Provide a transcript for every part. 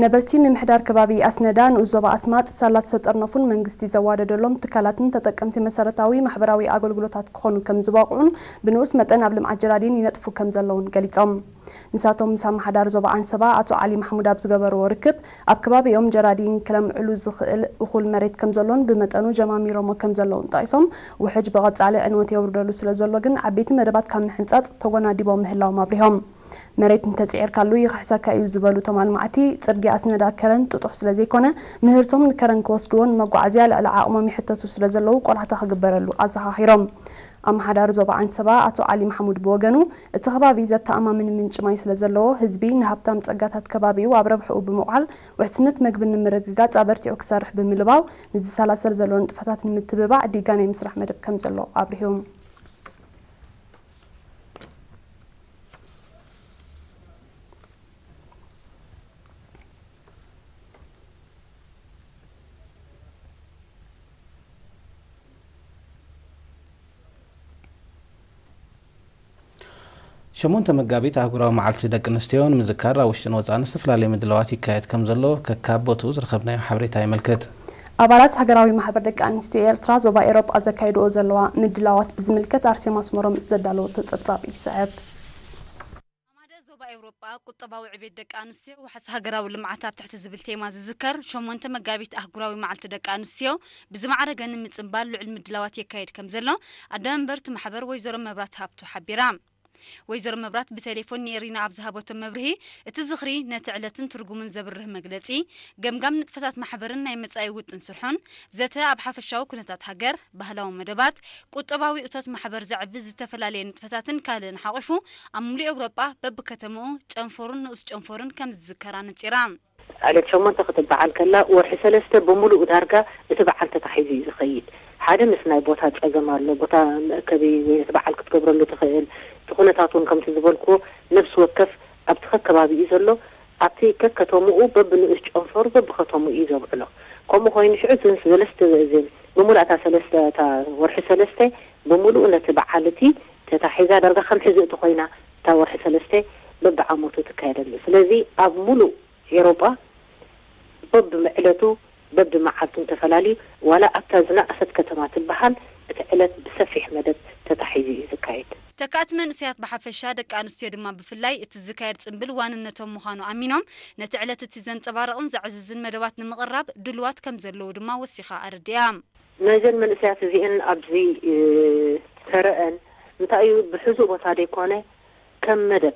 ነበርቲ ምምሕዳር ከባቢ ኣስነዳ ንኡስ ዞባ ኣስማጥ ሳላ ዝተጠርነፉን መንግስቲ ዘዋደደሎም ትካላትን ተጠቀምቲ መሰረታዊ ማሕበራዊ ኣገልግሎታት ክኾኑ ከም ዝበቕዑን ብንኡስ መጠን ኣብ ልምዓት ጀራዲን ይነጥፉ ከም ዘለውን ገሊጾም። ንሳቶም ምስ ኣመሓዳሪ ዞባ ዓንሰባ ኣቶ ዓሊ ማሕሙድ ኣብ ዝገበርዎ ርክብ፣ ኣብ ከባቢኦም ጀራዲን ክለምዕሉ ዝኽእል እኹል መሬት ከም ዘሎን ብመጠኑ ጀማሚሮሞ ከም ዘለውን ጠቒሶም፣ ውሕጅ ብቐጻሊ ዕንወት የውርደሉ ስለ ዘሎ ግን ዓበይቲ መደባት ካብ ምሕንጻጽ ተጎናዲቦም ምህላዎም ኣብሪሆም። መሬት እንተጽዒርካሉ ይኽሕሰካ እዩ ዝበሉ እቶም ኣልማዕቲ፣ ጽርግያ ኣስነዳ ከረን ጥጡሕ ስለ ዘይኮነ፣ ምህርቶም ንከረን ክወስድዎ ንመጓዓዝያ ልዕሊ ዓቕሞም ይሕተቱ ስለ ዘለዉ ቆላሕታ ክግበረሉ ኣዘኻኺሮም። ኣመሓዳሪ ዞባ ዓንሰባ ኣቶ ዓሊ ማሕሙድ ብወገኑ፣ እቲ ከባቢ ዘተኣማምን ምንጪ ማይ ስለ ዘለዎ፣ ህዝቢ ንሃብታም ጸጋታት ከባቢኡ ኣብ ረብሕኡ ብምውዓል፣ ውሕስነት መግቢ ንምርግጋጽ ኣበርቲዑ ክሰርሕ ብምልባው፣ ንዝሰላሰል ዘሎ ንጥፈታት ንምትብባዕ ዲጋ ናይ ምስራሕ መደብ ከም ዘሎ ኣብሪሁ። ሸሞንተ መጋቢት ኣህጉራዊ መዓልቲ ደቂ ኣንስትዮ ንምዝካር ኣብ ውሽጥን ወፃእን ዝተፈላለዩ ምድላዋት ይካየድ ከም ዘሎ ከካብ ቦትኡ ዝረኸብናዮ ሓበሬታ የመልክት። ኣባላት ሃገራዊ ማሕበር ደቂ ኣንስትዮ ኤርትራ ዞባ ኤውሮጳ ዘካይድኦ ዘለዋ ምድላዋት ብዝምልከት ኣርሴማ ኣስመሮም ዘዳለወቶ ጸብጻብ ይስዕብ። ኣማደ ዞባ ኤውሮጳ ቁጠባዊ ዕቤት ደቂ ኣንስትዮ ዋሕስ ሃገራዊ ልምዓት ኣብ ትሕቲ ዝብል ቴማ ዝዝከር ሸሞንተ መጋቢት ኣህጉራዊ መዓልቲ ደቂ ኣንስትዮ ብዝማዕረገ ንምጽንባል ልዑል ምድላዋት የካየድ ከም ዘሎ ኣደ መንበርቲ ማሕበር ወይዘሮ መብራት ሃብቱ ሓቢራ። ወይዘሮ መብራት ብቴሌፎን ንኤሪና ኣብ ዝሃበቶ መብርሂ፣ እቲ ዝኽሪ ነቲ ዕለትን ትርጉምን ዘብርህ መግለጺ፣ ገምጋም ንጥፈታት ማሕበርን ናይ መጻኢ ውጥን ስርሖን፣ ዘተ ኣብ ሓፈሻዊ ኩነታት ሃገር፣ ባህላዊ መደባት፣ ቁጠባዊ እቶት ማሕበር ዘዕቢ ዝተፈላለየ ንጥፈታትን ካልእን ሓቒፉ ኣብ ሙሉእ ኤውሮጳ በብከተምኡ ጨንፈሩን ንኡስ ጨንፈሩን ከም ዝዝከር ኣነጺራ። ዕለት ሸሞንተ ክትበዓል ከላ ወርሒ ሰለስተ ብምሉኡ ዳርጋ እቲ በዓል ተታሒዙ እዩ ዝኸይድ። ሓደ ምስ ናይ ቦታ ጸገም ኣሎ፣ ቦታ መእከቢ ወይ ነቲ በዓል ክትገብረሉ ትኽእል፣ እቲ ኩነታት እውን ከምቲ ዝበልክዎ ነብሲ ወከፍ ኣብቲ ከከባቢኡ ዘሎ ኣብቲ ከከተምኡ በብንኡስ ጨንፈሩ በብከተምኡ እዩ ዘብዕሎ። ከምኡ ኮይኑ ሽዑ እተን ሰለስተ እዘን ብምሉእ እታ ሰለስተ እታ ወርሒ ሰለስተ ብምሉኡ ነቲ በዓል እቲ ተታሒዛ ዳርጋ ከም ሕዚ እቲ ኮይና እታ ወርሒ ሰለስተ በብዓመቱ ትካየደሉ። ስለዚ ኣብ ሙሉእ ኤሮጳ በብምዕለቱ በብመዓልቱ እንተፈላልዩ ዋላ ኣብታ ዝነኣሰት ከተማ ትበሃል እቲ ዕለት ብሰፊሕ መደብ ተታሒዙ እዩ ዝካየድ። ተካእቲ መንእሰያት ብሓፈሻ ደቂ ኣንስትዮ ድማ ብፍላይ እቲ ዝካየድ ጽምብል ዋንነቶም ምዃኑ ኣሚኖም ነቲ ዕለት እቲ ዘንጸባርቕን ዘዕዝዝን መደባት ንምቕራብ ድሉዋት ከም ዘለዉ ድማ ወሲኻ ኣረዲኣ። ነዘን መንእሰያት እዚአን ኣብዚ ተረአን እንታይ እዩ ብሕዙእ ቦታ ደይኮነ ከም መደብ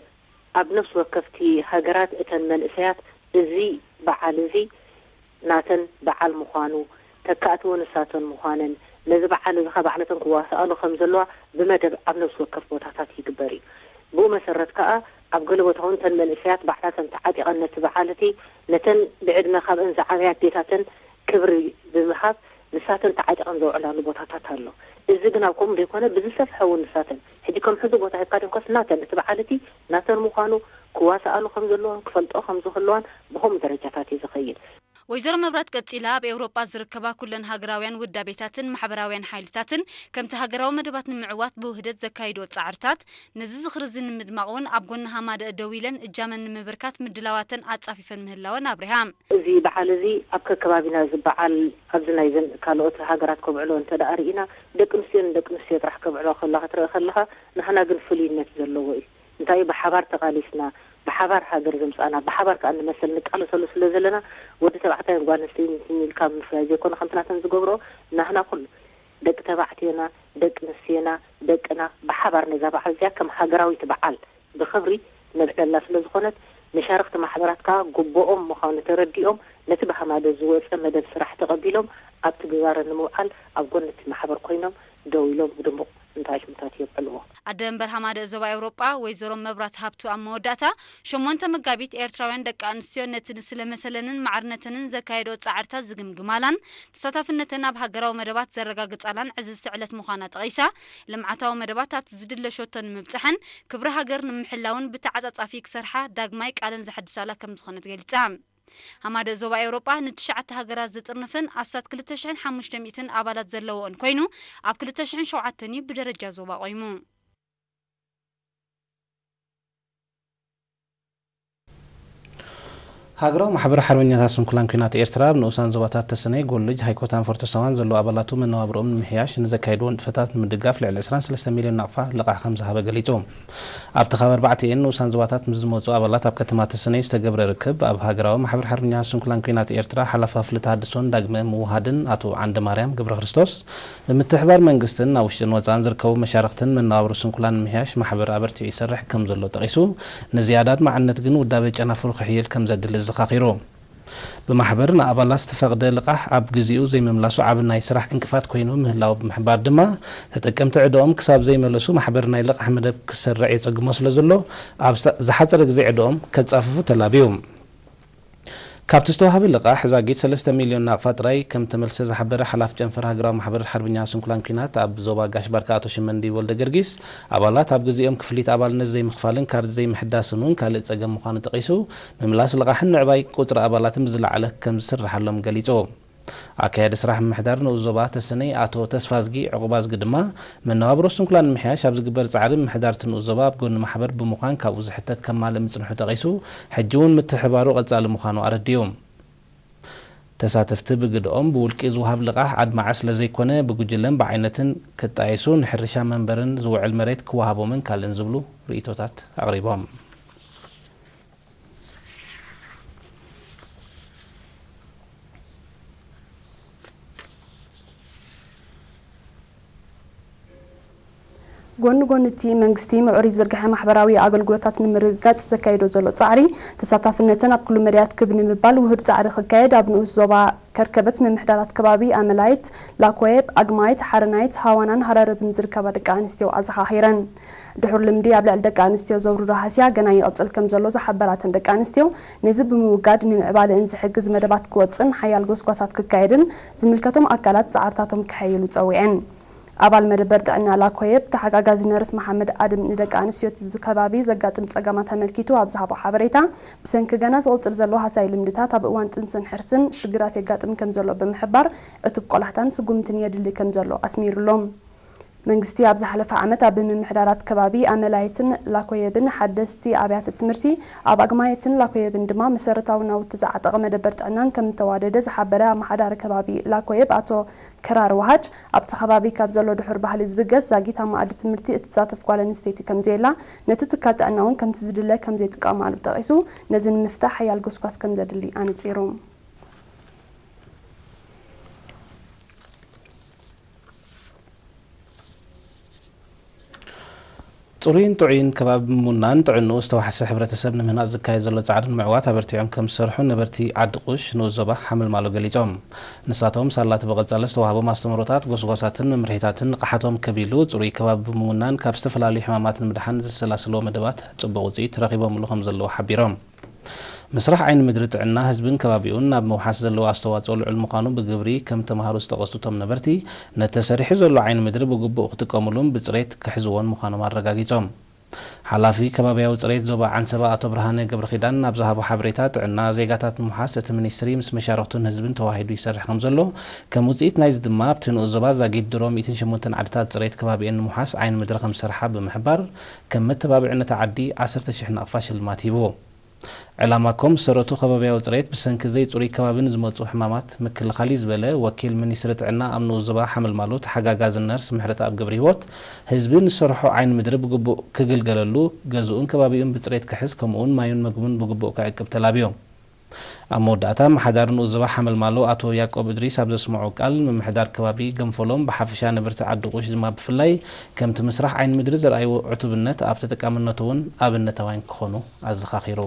ኣብ ነፍሲ ወከፍቲ ሃገራት እተን መንእሰያት እዚ በዓል እዚ ናተን በዓል ምዃኑ፣ ተካእትዎ ንሳተን ምዃነን፣ ነዚ በዓል እዚ ኸኣ ባዕለተን ክዋስኣሉ ከም ዘለዋ ብመደብ ኣብ ነፍሲ ወከፍ ቦታታት ይግበር እዩ። ብኡ መሰረት ከኣ ኣብ ገለ ቦታ እውን እተን መንእሰያት ባዕላተን ተዓጢቐን ነቲ በዓል እቲ ነተን ብዕድመ ካብአን ዝዓበያ ኣዴታተን ክብሪ ብምሃብ ንሳተን ተዓጢቐን ዘውዕላሉ ቦታታት ኣሎ። እዚ ግን ኣብ ከምኡ ዘይኮነ ብዝሰፍሐ እውን ንሳተን ሕጂ ከም ሕዚ ቦታ ሂብካ ደንኮስ ናተን እቲ በዓል እቲ ናተን ምዃኑ ክዋስኣሉ ከም ዘለዎን ክፈልጥኦ ከም ዝኽለዋን ብኸምኡ ደረጃታት እዩ ዝኸይድ። ወይዘሮ መብራት ቀጺላ ኣብ ኤውሮጳ ዝርከባ ኩለን ሃገራውያን ውዳቤታትን ማሕበራውያን ሓይልታትን ከምቲ ሃገራዊ መደባት ንምዕዋት ብውህደት ዘካይድኦ ጻዕርታት ነዚ ዝኽሪ እዚ ንምድማቕ እውን ኣብ ጎኒ ሃማደእ ደው ኢለን እጃመን ንምብርካት ምድላዋተን ኣጻፊፈን ምህላወን ኣብሪሃ። እዚ በዓል እዚ ኣብ ከከባቢና ዝበዓል ኣብዚ ናይዘን ካልኦት ሃገራት ከብዕሎ እንተ ደኣ ርኢና ደቂ ኣንስትዮን ንደቂ ኣንስትዮ ጥራሕ ከብዕሎ ከላ ክትርኢ ከለኻ ንሕና ግን ፍሉይነት ዘለዎ እዩ። እንታይ እዩ ብሓባር ተቓሊስና ብሓባር ሃገር ዘምጻእና ብሓባር ከኣ ንመሰል ንቃለሰሉ ስለ ዘለና ወዲ ተባዕታይን ጓል ኣንስተይትን ኢልካ ምፍላይ ዘይኮነ ከምቲ ናተን ዝገብርኦ ናህና ኩሉ ደቂ ተባዕትዮና ደቂ ኣንስትዮና ደቅና ብሓባር ነዛ በዓል እዚኣ ከም ሃገራዊት በዓል ብኽብሪ ነብዕለላ ስለ ዝኾነት፣ መሻርኽቲ ማሕበራት ከኣ ግቡኦም ምዃኑ ተረዲኦም፣ ነቲ ብሃማደ ዝወጸ መደብ ስራሕ ተቐቢሎም ኣብ ትግባረ ንምውዓል ኣብ ጎኒ እቲ ማሕበር ኮይኖም ደው ኢሎም ብድሙቕ እንተኣሽሙታት የብዕልዎ። ኣደ መንበር ሃማደ ዞባ ኤውሮጳ ወይዘሮ መብራት ሃብቱ ኣብ መወዳእታ፣ ሸሞንተ መጋቢት ኤርትራውያን ደቂ ኣንስትዮ ነቲ ንስለ መሰለንን ማዕርነተንን ዘካየድኦ ጻዕርታት ዝግምግማላን ተሳታፍነተን ኣብ ሃገራዊ መደባት ዘረጋግጻላን ዕዝዝቲ ዕለት ምዃና ጠቒሳ፣ ልምዓታዊ መደባት ኣብቲ ዝድለ ሸቶ ንምብጻሕን ክብሪ ሃገር ንምሕላውን ብተዓጻጻፊ ክሰርሓ ዳግማይ ቃለን ዘሐድሳላ ከም ዝኾነት ገሊጻ። ሃማደ ዞባ ኤውሮጳ ንትሽዓተ ሃገራት ዝጥርንፍን ኣስታት ክልተ ሽሕን ሓሙሽተ ሚእትን ኣባላት ዘለዎን ኮይኑ፣ ኣብ ክልተ ሽሕን ሸውዓተን እዩ ብደረጃ ዞባ ቆይሙ። ሃገራዊ ማሕበር ሓርበኛታት ስንኩላን ኲናት ኤርትራ ኣብ ንኡሳን ዞባታት ተሰነይ፣ ጎልጅ፣ ሃይኮታን ፎርቶ ሳዋን ዘለዉ ኣባላቱ መነባብሮኦም ንምሕያሽ ንዘካየድዎ ንጥፈታት ንምድጋፍ ልዕሊ ዕስራን ሰለስተ ሚልዮን ናቕፋ ልቓሕ ከም ዝሃበ ገሊጹ። ኣብቲ ካብ ኣርባዕቲኤን ንኡሳን ዞባታት ምስ ዝመጹ ኣባላት ኣብ ከተማ ተሰነይ ዝተገብረ ርክብ፣ ኣብ ሃገራዊ ማሕበር ሓርበኛታት ስንኩላን ኲናት ኤርትራ ሓላፊ ክፍሊ ተሃድሶን ዳግመ ምውሃድን ኣቶ ዓንደማርያም ገብረክርስቶስ፣ ብምትሕባር መንግስትን ኣብ ውሽጥን ወጻእን ዝርከቡ መሻርኽትን መነባብሮ ስንኩላን ንምሕያሽ ማሕበር ኣበርቲዑ ይሰርሕ ከም ዘሎ ጠቒሱ፣ ንዝያዳ ኣድማዕነት ግን ውዳበ ጨናፍሩ ክሕይል ከም ዘድሊ ኣዘኻኺሩ። ብማሕበር ንኣባላት ዝተፈቕደ ልቓሕ ኣብ ግዜኡ ዘይምምላሱ ዓቢ ናይ ስራሕ ዕንቅፋት ኮይኑ ምህላዉ ብምሕባር ድማ፣ ተጠቀምቲ ዕደኦም ክሳብ ዘይመለሱ ማሕበር ናይ ልቓሕ መደብ ክሰርዕ የጸግሞ ስለ ዘሎ፣ ኣብ ዝሓጸረ ግዜ ዕደኦም ከጻፍፉ ተላብዩ። ካብቲ ዝተዋህበ ልቓሕ ዛጊት ሰለስተ ሚልዮን ናቕፋ ጥራይ ከም ተመልሰ ዝሓበረ ሓላፊ ጨንፈር ሃገራዊ ማሕበር ሓርበኛ ስንኩላን ኲናት ኣብ ዞባ ጋሽ ባርካ ኣቶ ሽመንዲ ወልደ ገርጊስ፣ ኣባላት ኣብ ግዜኦም ክፍሊት ኣባልነት ዘይምኽፋልን ካርድ ዘይምሕዳስን እውን ካልእ ጸገም ምዃኑ ጠቒሱ፣ ምምላስ ልቓሕን ምዕባይ ቁጽሪ ኣባላትን ብዝለዓለ ከም ዝስርሓሎም ገሊጹ። ኣካያዲ ስራሕ ምምሕዳር ንኡስ ዞባ ተሰነይ ኣቶ ተስፋዝጊ ዕቑባዝጊ ድማ፣ መነባብሮ ስንኩላን ንምሕያሽ ኣብ ዝግበር ጻዕሪ ምምሕዳር እቲ ንኡስ ዞባ ኣብ ጎኒ ማሕበር ብምዃን ካብኡ ዝሕተት ከማልእ ምጽንሑ ጠቒሱ፣ ሕጂ እውን ምትሕባሩ ቀጻሊ ምዃኑ ኣረዲኡ። ተሳተፍቲ ብግድኦም ብውልቂ ዝወሃብ ልቓሕ ኣድማዒ ስለ ዘይኮነ፣ ብጉጅለን ብዓይነትን ክጣየሱ፣ ንሕርሻ መንበርን ዝውዕል መሬት ክወሃቦምን ካልእን ዝብሉ ርእይቶታት ኣቕሪቦም። ጎኒ ጎኒ እቲ መንግስቲ ምዕሩይ ዝርግሐ ማሕበራዊ ኣገልግሎታት ንምርግጋጽ ዘካይዶ ዘሎ ጻዕሪ፣ ተሳታፍነተን ኣብ ኩሉ መዳያት ክብ ንምባል ውሁድ ጻዕሪ ክካየድ ኣብ ንኡስ ዞባ ከርከበት ምምሕዳራት ከባቢ ኣመላይት፣ ላኮየብ፣ ኣግማይት፣ ሓረናይት፣ ሃዋናን ሃራረብን ዝርከባ ደቂ ኣንስትዮ ኣዘኻኺረን። ድሑር ልምዲ ኣብ ልዕሊ ደቂ ኣንስትዮ ዘውርዶ ሃስያ ገና ይቕጽል ከም ዘሎ ዝሓበራተን ደቂ ኣንስትዮ፣ ነዚ ብምውጋድ ንምዕባለእን ዝሕግዝ መደባት ክወጽን ሓያል ጎስጓሳት ክካየድን ዝምልከቶም ኣካላት ጻዕርታቶም ከሐይሉ ጸዊዐን። ኣባል መደበር ጥዕና ላኮየብ ተሓጋጋዚ ነርስ መሓመድ ኣድም ንደቂ ኣንስትዮ እቲ ከባቢ ዘጋጥም ጸገማት ኣመልኪቱ ኣብ ዝሃቦ ሓበሬታ፣ ብሰንኪ ገና ዝቕጽል ዘሎ ሃሳይ ልምድታት ኣብ እዋን ጥንስን ሕርስን ሽግራት የጋጥም ከም ዘሎ ብምሕባር፣ ዕቱብ ቆላሕታን ስጉምትን የድሊ ከም ዘሎ ኣስሚሩሎም። መንግስቲ ኣብ ዝሓለፈ ዓመት ኣብ ምምሕዳራት ከባቢ ኣመላይትን ላኮየብን ሓደስቲ ኣብያተ ትምህርቲ፣ ኣብ ኣግማየትን ላኮየብን ድማ መሰረታዊ ናውቲ ዝዓጠቐ መደበር ጥዕናን ከም ዝተዋደደ ዝሓበረ ኣመሓዳሪ ከባቢ ላኮየብ ኣቶ ክራር ዋሃድ፣ ኣብቲ ከባቢ ካብ ዘሎ ድሑር ባህሊ ዝብገስ ዛጊት ኣብ መኣዲ ትምህርቲ እትሳተፍ ጓል ኣንስተይቲ ከም ዘየላ፣ ነቲ ትካል ጥዕና እውን ከምቲ ዝድለ ከም ዘይጥቀማሉ ጠቒሱ፣ ነዚ ንምፍታሕ ሓያል ጎስጓስ ከም ዘድሊ ኣነጺሩ። ጽሩይን ጥዑይን ከባቢ ምውናን ጥዕንኡ ዝተዋሕሰ ሕብረተሰብ ንምህናጽ ዝካየድ ዘሎ ጻዕሪ ንምዕዋት ኣበርቲዖም ከም ዝሰርሑ ነበርቲ ዓዲ ቁሽ ንኡስ ዞባ ሓመልማሎ ገሊጾም። ንሳቶም ሳላ እቲ ብቐጻሊ ዝተዋህቦም ኣስተምህሮታት፣ ጎስጓሳትን መምርሒታትን ንቕሓቶም ከቢሉ ጽሩይ ከባቢ ብምውናን ካብ ዝተፈላለዩ ሕማማት ንምድሓን ዝሰላስልዎ መደባት ጽቡቕ ውጽኢት ረኺቦምሉ ከም ዘለዉ ሓቢሮም። ምስራሕ ዓይኒ ምድሪ ጥዕና ህዝብን ከባቢኡን ናብ ምውሓስ ዘለዎ ኣስተዋጽኦ ልዑል ምዃኑ ብግብሪ ከም ተማሃሩ ዝጠቐሱ እቶም ነበርቲ፣ ነቲ ተሰሪሑ ዘሎ ዓይኒ ምድሪ ብግቡእ ክጥቀሙሉን ብጽሬት ክሕዝዎን ምዃኖም ኣረጋጊጾም። ሓላፊ ከባብያዊ ጽሬት ዞባ ዓንሰባ ኣቶ ብርሃነ ገብረኺዳን ኣብ ዝሃቦ ሓበሬታ፣ ጥዕና ዜጋታት ንምውሓስ እቲ ሚኒስትሪ ምስ መሻርኽቱን ህዝብን ተዋሂዱ ይሰርሕ ከም ዘሎ፣ ከም ውጽኢት ናይዚ ድማ ኣብቲ ንኡስ ዞባ ዛጊት ድሮ ሚእትን ሸሞንተን ዓድታት ጽሬት ከባቢኤን ንምውሓስ ዓይኒ ምድሪ ከም ዝሰርሓ ብምሕባር፣ ከም መተባብዒ ነታ ዓዲ ዓሰርተ ሽሕ ናቕፋ ሽልማት ሂቡ። ዕላማ ኮም ሰረቱ ከባብያዊ ጽሬት ብሰንኪ ዘይጽሩይ ከባቢ ንዝመጹ ሕማማት ምክልኻል እዩ ዝበለ ወኪል ሚኒስትሪ ጥዕና ኣብ ንኡስ ዞባ ሓመልማሎ ተሓጋጋዚ ነርስ ምሕረተኣብ ገብረሂወት፣ ህዝቢ ንሰርሖ ዓይኒ ምድሪ ብግቡእ ክግልገለሉ፣ ገዝኡን ከባቢኡን ብጽሬት ክሕዝ፣ ከምኡውን ማዩን መግቡን ብግቡእ ክዕቅብ ተላብዩ። ኣብ መወዳእታ ኣመሓዳሪ ንኡስ ዞባ ሓመልማሎ ኣቶ ያቆብ እድሪስ ኣብ ዘስምዖ ቃል፣ ምምሕዳር ከባቢ ገንፎሎም ብሓፈሻ ነበርቲ ዓዲ ቁሽ ድማ ብፍላይ ከምቲ ምስራሕ ዓይኒ ምድሪ ዘርኣይዎ ዕቱብነት ኣብ ተጠቃምነቱ እውን ኣብነታውያን ክኾኑ ኣዘኻኺሩ።